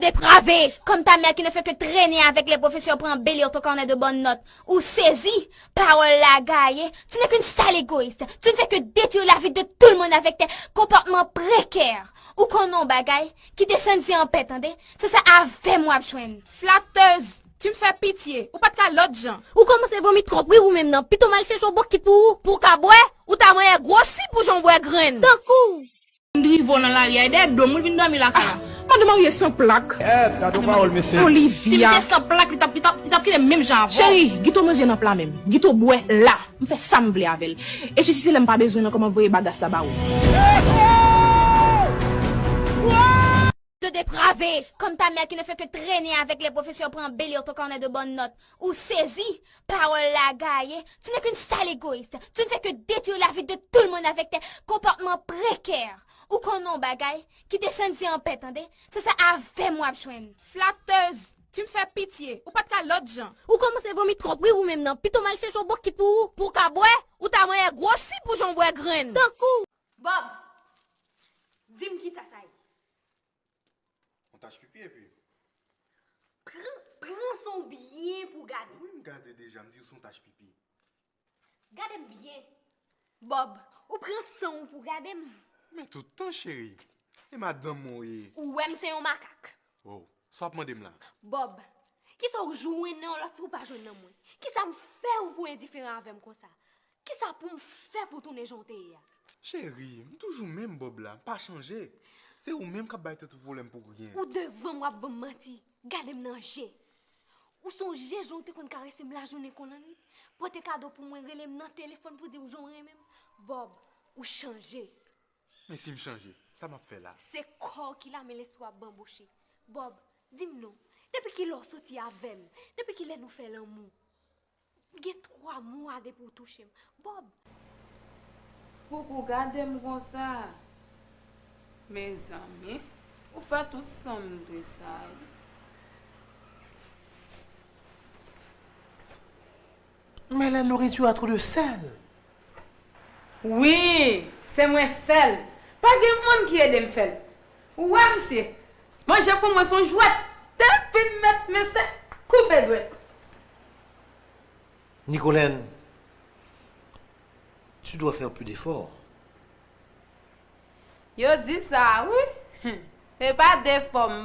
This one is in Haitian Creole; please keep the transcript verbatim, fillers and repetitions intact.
Deprave! Comme ta mère qui ne fait que traîner avec les professeurs pour embellir ton carnet de bonnes notes. Ou sezi, parole la gaye. Tu n'es qu'une sale égoïste. Tu ne fais que détruire la vie de tout le monde avec tes comportements précaires. Ou konnen yon bagay, kite Sandy an pè, tande. Se sa avè m w ap jwenn. Flatteuse, tu me fais pitié. Ou pa t ka lòt jan. Ou kòmanse vomi twòp wi ou menm nan. Pito m al chèche yon bokit pou ou. Pou w ka bwè, ou ta manyen gwosi pou jan w bwè grenn. Tankou. Moun drive w nan lari a, e dèyè do m ou vin dòmi lakay la. Madan marye san plak. Èt, gade yon pawòl, mesye. Si m Olivia. Te san plak, li t ap, li t ap, li t ap kite menm jan avè w. Cheri, Guito manje nan pla menm. Guito bwè la. M fè sa m vle avè l. E si, si se lè m pa bezwen nan, kòman voye bagas la ba ou? De dépravé! Comme ta mère qui ne fait que traîner avec les professeurs pour embellir ton carnet de bonnes notes. Ou sezi, parole la gaye. Tu n'es qu'une sale égoïste. Tu ne fais que détruire la vie de tout le monde avec tes comportements précaires. Ou konnen yon bagay, kite Sandy an pè, tande. Se sa avè m w ap jwenn. Flatteuse, tu me fais pitié. Ou pa t ka lòt jan. Ou kòmanse vomi twòp wi ou menm nan. Pito m al chèche yon bokit pou ou. Pou w ka bwè, ou ta manyen gwosi pou jan w bwè grenn. Tankou. Bob, di m kisa sa ye. Yon tach pipi epi. Pran, pran san w byen pou w gade. Wi, m gade deja, m di w se yon tach pipi. Gade m byen. Bob, ou pran san w pou w gade m. Men tout tan, cheri. E madanm mwen w ye. Ou wè m se yon makak. Oh, sa w ap mande m la? Bob, kisa w jwenn nan yon lòt fi w pa jwenn nan mwen? Kisa m fè w pou w endiferan avè m konsa? Kisa pou m fè pou w tounen jan w te ye a? Cheri, m toujou menm Bob la, m pa chanje. Se ou menm k ap bay tèt ou pwoblèm pou ryen. Ou devan m w ap ban m manti. Gade m nan je. Ou sonje jan w te konn karese m lajounen konn lannwit? Pote kado pou mwen, rele m nan telefòn pou di w jan w renmen m? Bob, ou chanje. Men si m chanje, sa m ap fè la? Se kò w ki la, men lespri w ap banboche. Bob, di m non, depi kilè w soti avè m? Depi kilè nou fè lanmou? Gen twa mwa depi w touche m. Bob! Koukou, gade m konsa. Mezanmi, ou fè tout san m de sa wi. Mais la nourriture a trop de sel. Wi, se mwen sèl. Pa gen moun ki ede m fè l. Ou wè, misye, manje pou mwen se yon jwèt. Depi m met men se koupe dwèt. Nicolène, tu dois faire plus d'efforts. Yo di sa, wi. E pa defò m.